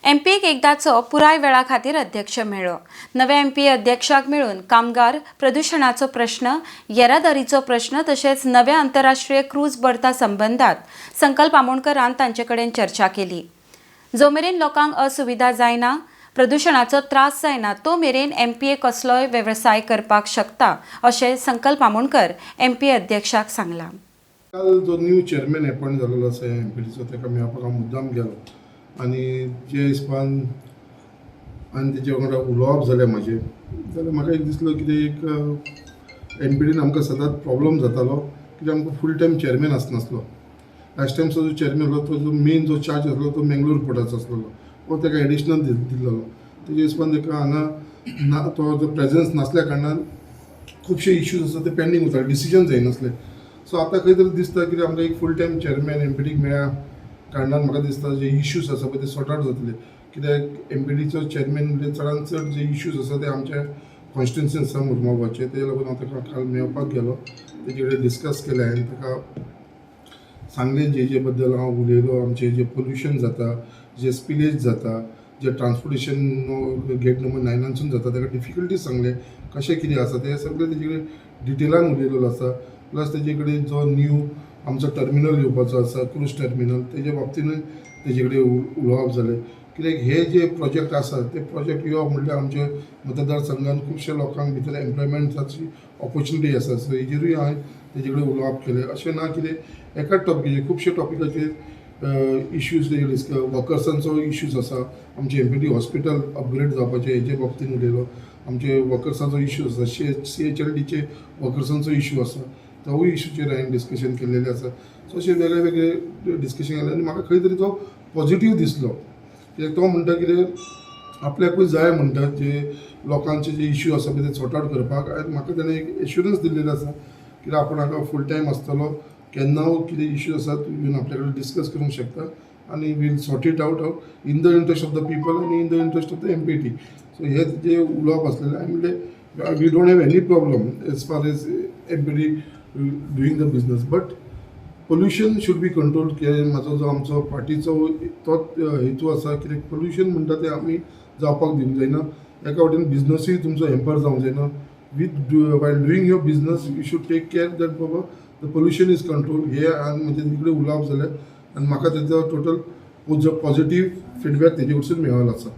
एमपीएक एकदाचो पुराय वेळा खातीर अध्यक्ष मेळ्ळो. नव्या एमपीए अध्यक्षाक मेळून कामगार प्रदुशणाचो प्रश्न, येरादारीचो प्रश्न तशेंच नव्या आंतरराष्ट्रीय क्रूज बर्था संबंदात संकल्प आमोणकरान तांचे कडेन चर्चा केली. जो मेरेन लोकांक असुविधा जायना, प्रदुशणाचो त्रास जायना, तो मेरेन एमपीए कसलोय वेवसाय करपाक शकता अशें संकल्प आमोणकर एमपीए अध्यक्षाक सांगलां. काल जो न्यू चेअरमॅन एपॉयंट जालेलो आसा एमपीडीचो, ताका मेळपाक हांव मुद्दाम गेलो आनी जे हिसपान आनी तेजे वांगडा उलोवप जालें म्हाजें, जाल्यार म्हाका एक दिसलो कितें एक एमपीडीन आमकां सदांच प्रॉब्लम जातालो, कित्याक आमकां फूल टायम चेअरमॅन आसनासलो. लास्ट टायम जो चेअरमॅन आसलो, तो जो मेन जो चार्ज आसलो तो मेंगलोर पोर्टाचो आसलेलो, तो ताका एडिशनल दिल्लेलो. तेजे हिसपान ताका हांगा ना, तो जो प्रेजन्स नासल्या कारणान खुबशे इश्यूज आसा ते पेंडींग उरताले, डिसिजन जायनासले. सो आतां खंय तरी दिसता कितें आमकां एक फूल टायम चेअरमॅन एमपीडीक मेळ्ळ्या कारणान म्हाका दिसता जे इश्यूज आसा पळय ते सॉर्ट आवट जातले, कित्याक एमपीडीचो चेअरमॅन म्हणजे चडान चड जे इश्यूज आसा ते आमच्या कॉन्स्टिट्युन्सी आसा मुरमुगांवचे. तेजे लागून हांव ताका काल मेळपाक गेलो, तेजे कडेन डिस्कस केलें आनी ताका सांगलें जे जे बद्दल हांव उलयलो, आमचें जें पोल्युशन जाता, जें स्पिलेज जाता, जे ट्रान्सपोर्टेशन गेट नंबर 9 सून जाता, ताका डिफिकल्टीज सांगले, कशें कितें आसा तें सगळें तेजे कडेन डिटेलान उलयलेलो आसा. प्लस तेजे कडेन जो न्यू आमचो टर्मिनल येवपाचो आसा, क्रूज टर्मिनल, तेजे बाबतीनूय तेजे कडेन उलोवप जालें, कित्याक हे जे प्रोजेक्ट आसा ते प्रोजेक्ट येवप म्हणल्यार आमचे मतदारसंघान खुबशे लोकांक भितर एम्प्लॉयमेंटाची ऑपॉर्च्युनिटी आसा. सो हेजेरूय हांवें तेजे कडेन उलोवप केलें. अशें ना कितें एकाच टॉपिकाचेर, खुबशे टॉपिकाचेर इश्यूज तेजे, वर्कर्सांचो इश्यूज आसा, आमचे एमपीडी हॉस्पिटल अपग्रेड जावपाचें हेजे बाबतीन उलयलो, आमचे वर्कर्सांचो इश्यू आसा, सीएचएलडीचे वर्कर्सांचो इश्यू आसा, तोवूय इश्यूचेर हांवें डिस्कशन केल्लेलें आसा. सो अशें वेगळे वेगळे डिस्कशन केलें आनी म्हाका खंय तरी तो पॉझिटीव दिसलो, कित्याक तो म्हणटा कितें आपल्याकूय जाय म्हणटा जे लोकांचे जे इश्यू आसा पळय ते सॉर्ट आवट करपाक. आनी म्हाका ताणें एक एश्युरन्स दिल्लेलो आसा कित्याक आपूण हांगा फूल टायम आसतलो, केन्ना कितें इश्यू आसा तूं येवन आपल्या कडेन डिस्कस करूंक शकता आनी we'll sort it out in the interest of the people आनी in the interest of the MPT. So हे जे उलोवप आसलेलें, हांवें म्हणलें we don't have any problem as far as MPT doing the business, but pollution should be control. कित्याक म्हाजो जो आमचो पार्टीचो तोच हेतू आसा, कित्याक पोल्युशन म्हणटा तें आमी जावपाक दिवंक जायना. एका वटेन बिजनसूय तुमचो हेम्पर जावंक जायना. With while doing your business, you should take care that बाबा the pollution is control. हे हांवें म्हजें तिकडे उलोवप जालें आनी म्हाका तेजो टोटल पॉझिटीव फिडबॅक तेजे कडसून मेळ्ळो आसा.